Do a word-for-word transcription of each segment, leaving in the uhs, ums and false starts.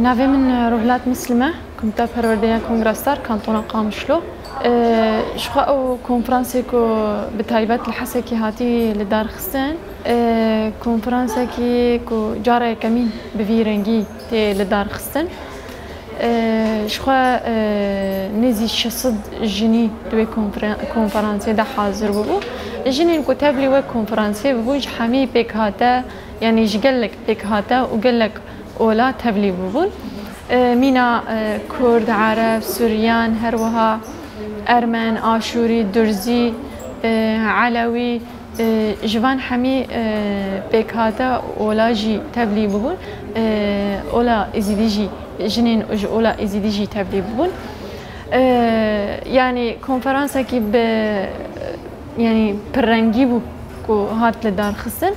Navê min Rohlat Muslim e, Komîta Perwerdeya Kongra Star, Kantona Qamişlo. E, ji xwe ew konferansê ku bi taybet li Hesekê hatî li dar xistin, e, konferansekî ku cara yekemîn bi vî rengî tê li dar xistin. E, ji xwe, e, nêzî şeş sed jinî di wê konferen-, konferansê de hazir bûbû. Jinên ku tevlî wê konferansê bûbûn, ji hemî pêkhate, yanî ji gelek pêkhate û gelek ola tevlî bûbûn. E, mîna, e, Kurd, Ereb, Suryan, her wiha Ermen, Aşûrî, Durzî, e, Elewî, e, ji van hemî, e, pêkhate ola jî tevlî bûbûn. E, ola Êzîdî jî, jinên ji ola Êzîdî jî tevlî bûbûn. E, yanî konferansekî bi, yanî pirrengî bû ku hat li dar xistin.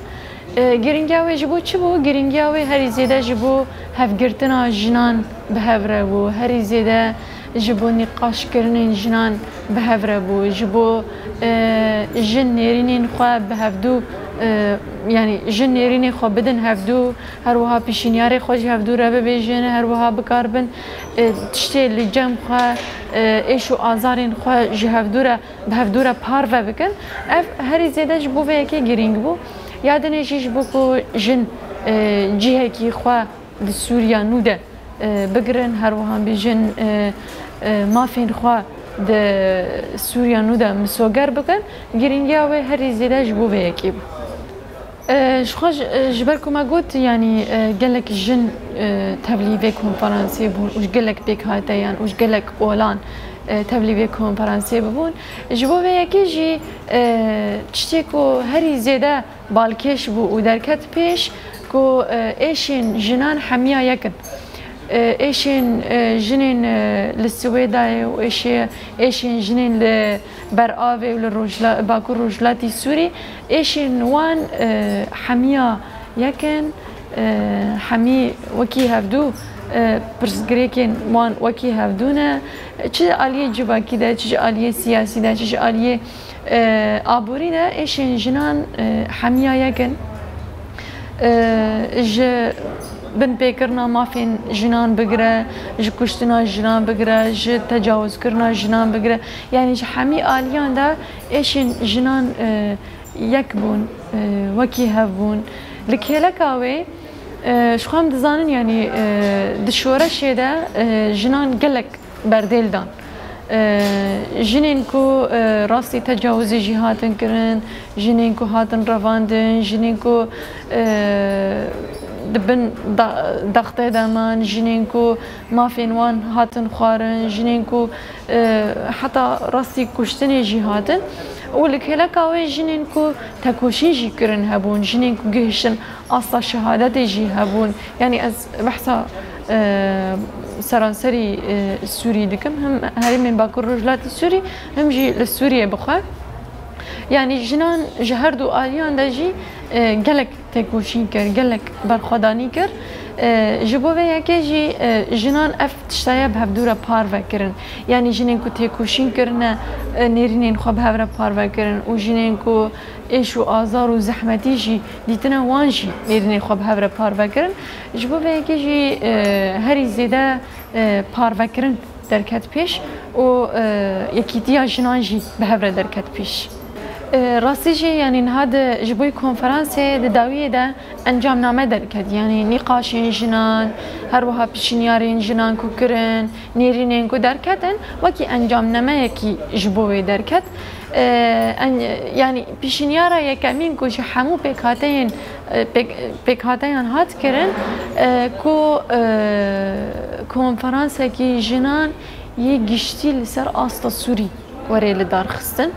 E, girîngiya wê ji bo çi bû? Girîngiya wê herî zêde ji bo hevgirtina jinan bi hev re bû. Herî zêde ji bo nîqaşkirinên jinan bi hev re bû. Ji bo, e, jin nêrînên xwe bi hevdû, e, yanî jin nêrînê xwe bidin hevdû, her wiha pişîniyarê xwe ji hevdû re bibêjin, her wiha bikaribin, e, tiştê li cem xwe, e, êş û azarên xwe ji hevdû re, bi hevdû re parve bikin. Ev herî zêde ji bo vê yekê girîng bû. Ya dinê jî ji bo ku jin, e, cihekî xwe di Sûriya nû de, e, bigirin, her wiha bêjin, e, e, mafên xwe di Sûriya nû de misoger bikin, girîngiya wê herî zêde ji bo vê yekê bû. E, ji xwe ji, e, ji ber ku me got, yanî, e, gelek jin, e, tevlî vê konferansê bûn û ji gelek pêkhateyan û ji gelek olan, e, tevlî vê konferansê bibûn. Ji bo vê yekê jî, e, tiştê ku herî zêde balkêş bû û derket pêş ku, e, êşên jinan hemiya yek in. E, êşên, e, jinên, e, li Swêdayê û êşê-, êşên jinên li Beravê û li Rojla-, Bakur Rojhilatî Sûrî, êşên wan, e, hemiya yek in, e, hemî wekî hevdû, e, pirsgirêkên wan wekî hevdû ne. Çi aliyê civakî de, çi ji aliyê siyasî de, çi ji aliyê e, aborî de êşên jinan, e, hemiya yek in. E, ji binpêkirina mafên jinan bigire, ji kuştina jinan bigire, ji tecawizkirina jinan bigire, yanî ji hemî aliyan de êşên jinan, e, yek bûn, e, wekî hev bûn. Li kêleka wê, e, ji xwe em dizanin, yanî, e, di şoreşê de, e, jinan gelek berdêl dan. E, jinên ku, e, rastî tecawizê jî hatin kirin, jinên ku hatin revandin, jinên ku, e, di bin da-, daxtê de man, jinên ku mafên wan hatin xwarin, jinên ku, e, heta rastî kuştinê jî hatin. Û li kêleka wê jinên ku tekoşîn jî kirin hebûn, jinên ku gihiştin asta şehadetê jî hebûn. Yanî ez behsa, e, seranserî, e, Sûrî dikim. Him herêmên Bakur Rojhilatî Sûrî, him jî li Sûriyê bixwe. Yanî jinan ji her du aliyan de jî, e, gelek têkoşîn kir, gelek berxwedanî kir. E, ji bo vê yekê jî, e, jinan ev tiştaya bi hevdû re parve kirin. Yanî jinên ku têkoşîn kirine, e, nêrînên xwe bi hev re parve kirin û jinên ku êş û azar û zehmetî jî dîtine, wan jî nêrînê xwe bi hev re parve kirin. Ji bo vê yekê jî, e, herî zêde, e, parvekirin derket pêş û, e, yekîtiya jinan jî bi hev re derket pêş. E, rastî jî, yanî niha di, ji bo konferansê di dawiyê de encamname derket, yanî nîqaşên jinan, her wiha pişinyarên jinan ku kirin, nêrînên ku derketin, wekî encamnameyekî ji bo wê derket. E, en-, yanî pişinyara yekemîn ku ji hemû pêkhateyên, e, pêk-, pêkhateyan hat kirin, e, ku, e, konferansekî jinan yê giştî li ser asta Sûrî were li dar xistin.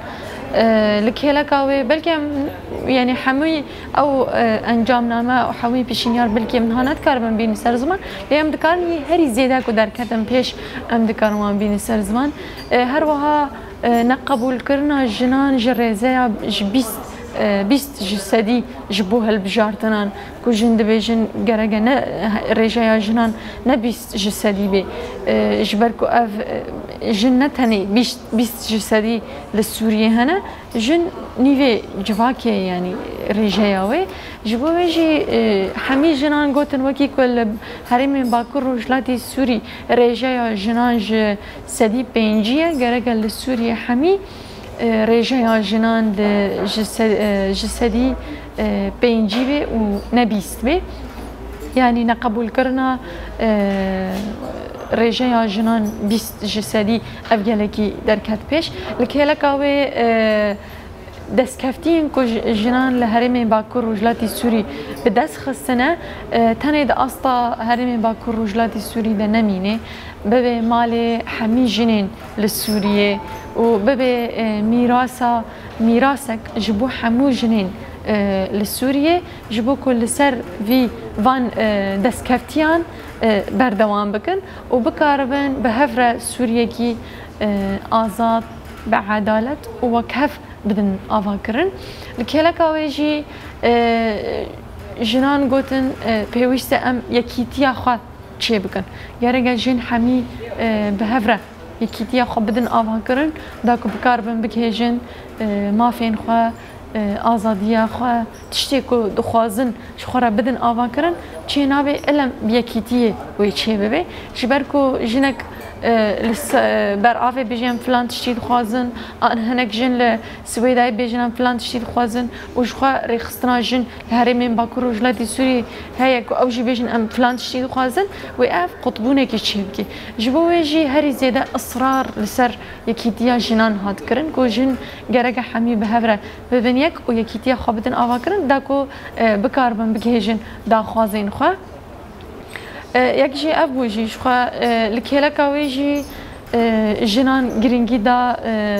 E, li kêleka wê belkî em, yanî hemû ew, e, encamname û hemû pişinyar belkî em niha ne dikaribin bînin ser ziman, lê em dikarin yê herî zêde ku derketin pêş, em dikarin wan bînin ser ziman. E, her wiha, e, neqebûlkirina jinan ji rêzeya ji bîst e, bîst ji sedî ji bo hilbijartinan ku jin dibêjin gereke ne, rêjeya jinan ne bîst ji sedî bê. E, ji ber ku ev, e, jin ne tenê bîst, bîst ji sedî li Sûriyê hene, jin nîvê civakê, yanî rêjeya wê. Ji bo wê jî, e, hemî jinan gotin wekî ku li herêmên Bakur Rojhilatî Sûrî rêjeya jinan ji sedî pêncî ye, gereke li Sûriyê hemî, e, rêjeya jinan di ji se-, e, ji sedî, e, pêncî bê û ne bîst bê. Yanî neqebûlkirina, e, rêjeya jinan bîst ji sedî ev gelekî derket pêş. Li kêleka wê, e, destkeftiyên ku ji-, jinan li herêmên Bakur Rojhilatî Sûrî bi dest xistine, e, tenê di asta herêmên Bakur Rojhilatî Sûrî de nemîne, bibe malê hemî jinên li Sûriyê û bibe, e, mîrasa, mîrasek ji bo hemû jinên, e, li Sûriyê, ji bo ku li ser vî van, e, destkeftiyan, e, berdewam bikin û bikaribin bi hev re Sûriyekî, e, azad, bi edalet û wekhev bidin avakirin. Li kêleka wê jî, e, jinan gotin, e, pêwîst e em yekîtiya xwe çêbikin. Gereke jin hemî, e, bi hev re yekîtiya xwe bidin avakirin, da ku bikaribin bigihêjin, e, mafên xwe, e, azadiya xwe, tiştê ku dixwazin ji xwe re bidin avakirin, çênabe ilem bi yekîtiyê wê çêbibe. Ji ber ku jinek, e, li se-, ber avê bêje em filan tiştî dixwazin, an hinek jin li Swêdayê bêjin em filan tiştî dixwazin û ji xwe rêxistina jin li herêmên Bakur Rojhilatî Sûriyê heye ku ew jî bêjin em filan tiştî dixwazin, wê ev qutbûnekî çêbike. Ji bo wê jî herî zêde israr li ser yekîtiya jinan hat kirin ku jin gereke hemî bi hev re bibin yek û yekîtiya xwe bidin avakirin, da ku, e, bikaribin bigihêjin daxwazên xwe. E, yek jî ev bû jî ji xwe, e, li kêleka wê jî, e, jinan girîngî da, e,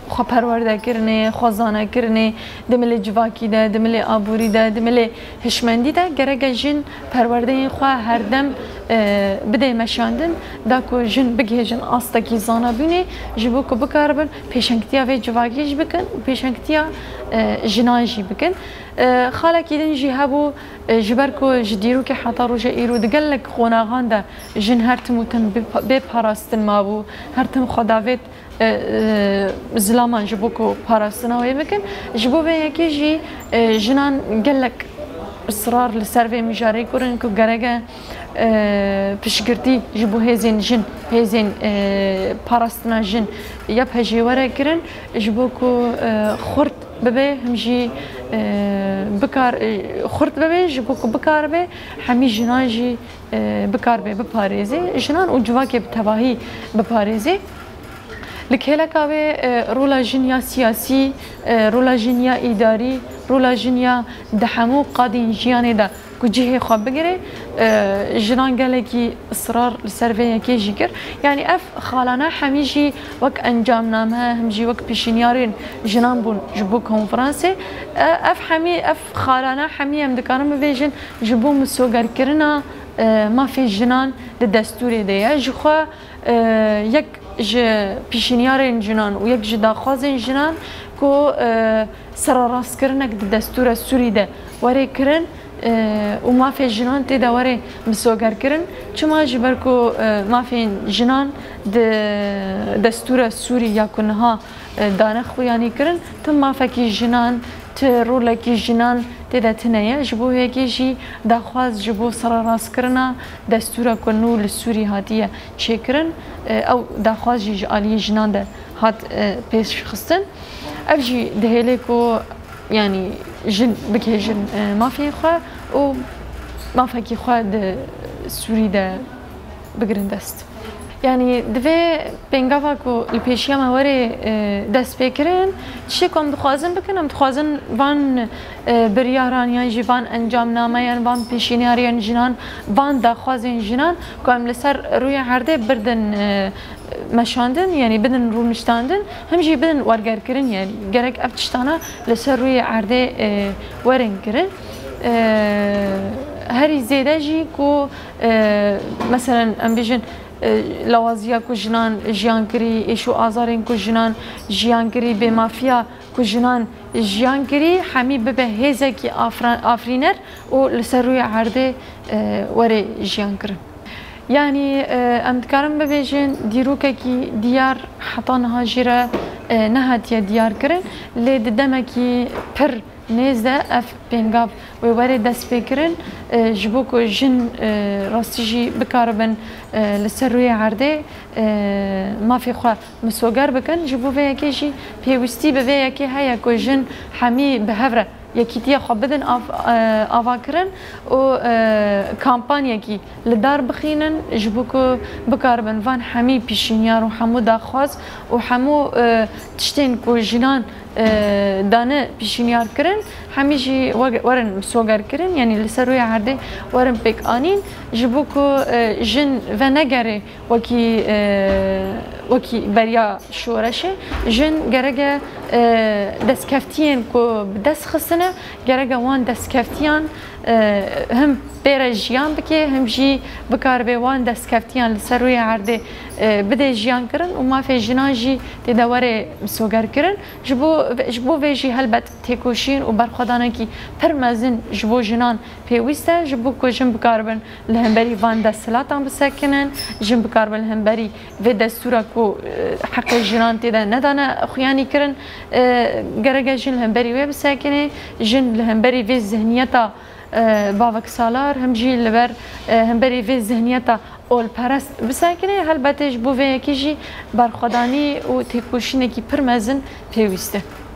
xwe perwerdekirinê, xwe zanekirinê, di milê civakî de, di milê aborî de, di milê hişmendî de gereke jin perwerdeyên xwe herdem, e, bidê meşandin, da ku jin bigihêjin astekî zanabûnê, ji bo ku bikaribin pêşengtiya vê civakî jî bikin û pêşengtiya, e, jinan jî bikin. E, xalekî din jî hebû, e, ji ber ku ji dîrokê heta roja îro di gelek qonaxan de jin her tim û tim bê pa-, bê parastin mabû, her tim xwe davêt, e, e, zilaman ji bo ku parastina wê bikin. Ji bo vê yekê jî, e, jinan gelek israr li ser vê mijarê kirin ku gereke, e, piştgirtî ji bo hêzên jin, hêzên, e, parastina jin Y P G were kirin, ji bo ku, e, xurt bibe, him jî, e, bikar, e, xurt bibe, ji bo ku bikaribe hemî jinan jî, e, bikaribe biparêze, jinan û civakê bi tevahî biparêze. Li kêleka wê, e, rola jin ya siyasî, e, rola jin ya îdarî, rola jin ya di hemû qadên jiyanê de ku cihê xwe bigire, e, jinan gelekî israr li ser vê yekê jî kir. Yanî ev xalana hemî jî wek encamname, him jî wek pêşîniyarên jinan bûn ji bo konferansê. E, ev hemî, ev xalana hemî em dikarin bibêjin ji bo misogerkirina, e, mafê jinan di destûrê de ye. Ji xwe, e, yek ji pêşîniyarên jinan û yek ji daxwazên jinan ku, e, sererastkirinek di destûra Sûrî de were kirin, e, û mafê jinan tê de were misogerkirin. Çima? Ji ber ku, e, mafên jinan di destûra Sûrî ya ku niha, e, dane xuyanî kirin, tu mafekî jinan, tu rolekî jinan tê de tune ye. Ji bo yekê jî daxwaz ji bo sererastkirina destûra ku nû li Sûrî hatiye çêkirin, e, ew daxwaz jî ji aliyê jinan de hat, e, pêşxistin. Ev jî dihêle ku, yanî, jin bigihêjin, e, mafê xwe û mafekî xwe di Sûrî de bigirin dest. Yanî, divê pêngava ku li pêşiya me were, e, destpêkirin, tiştê ku em dixwazin bikin, em dixwazin van, e, biryaran yan jî van encamnameyan, van pêşîniyariyan jinan, van daxwazên jinan ku em li ser rûyê erdê birdin, e, meşandin, yanî bidin rûniştandin, him jî bidin wergerkirin, yanî gerek ev tiştana li ser rûyê erdê, e, werin kirin. E, herî zêde jî ku, e, meselen, em bêjin, e, lawaziya ku jinan jiyan kirî, êş û azarên ku jinan jiyan kirî, bêmafiya ku jinan jiyan kirî, hemî bibe hêzekî afra-, afirîner û li ser rûyê erdê, e, were jiyan kirin. Yanî, e, em dikarin bibêjin dîrokekî diyar heta niha jî re, e, nehatiye diyar kirin, lê di demekî pir nêz de ev pêngav wê were destpêkirin, e, ji bo ku jin, e, rastî jî bikaribin, e, li ser rûyê erdê, e, mafê xwe misoger bikin. Ji bo vê yekê jî pêwîstî bi vê yekê heye ku jin hemî bi hev re yekîtiya xwe bidin av-, e, avakirin û, e, kampanyekî li dar bixînin, ji bo ku bikaribin van hemî pîşînyar û hemû daxwaz û hemû, e, tiştên ku jinan, e, dane pîşînyar kirin, hemî jî we-, werin misoger kirin, yanî li ser rûyê erdê werin pêk anîn, ji bo ku, e, jin venegere wekî, e, wekî beriya şoreşê, jin gereke, e, destkeftiyên ku bi dest xistine, gereke wan destkeftiyan, e, him pê re jiyan bike, him jî bikaribe wan destkeftiyan li ser rûyê erdê, e, bide jiyan kirin û mafê jinan jî tê de were misoger kirin. Ji bo, ji bo vê jî helbet têkoşîn û berxwedanekî pir mezin ji bo jinan pêwîst e, ji bo ku jin bikaribin li hemberî van desthilatan bisekinin, jin bikaribin li hemberî vê destûra ku, e, heqê jinan tê de nedane xuyanî kirin, e, gereke jin li hemberî wê bisekine, jin li hemberî vê zihniyeta, e, baveksalar, him jî li ber, e, hemberî vê zihniyeta olperest bisekine, helbetê ji bo vê yekê jî berxwedanî û têkoşînekî pir mezin pêwîst e.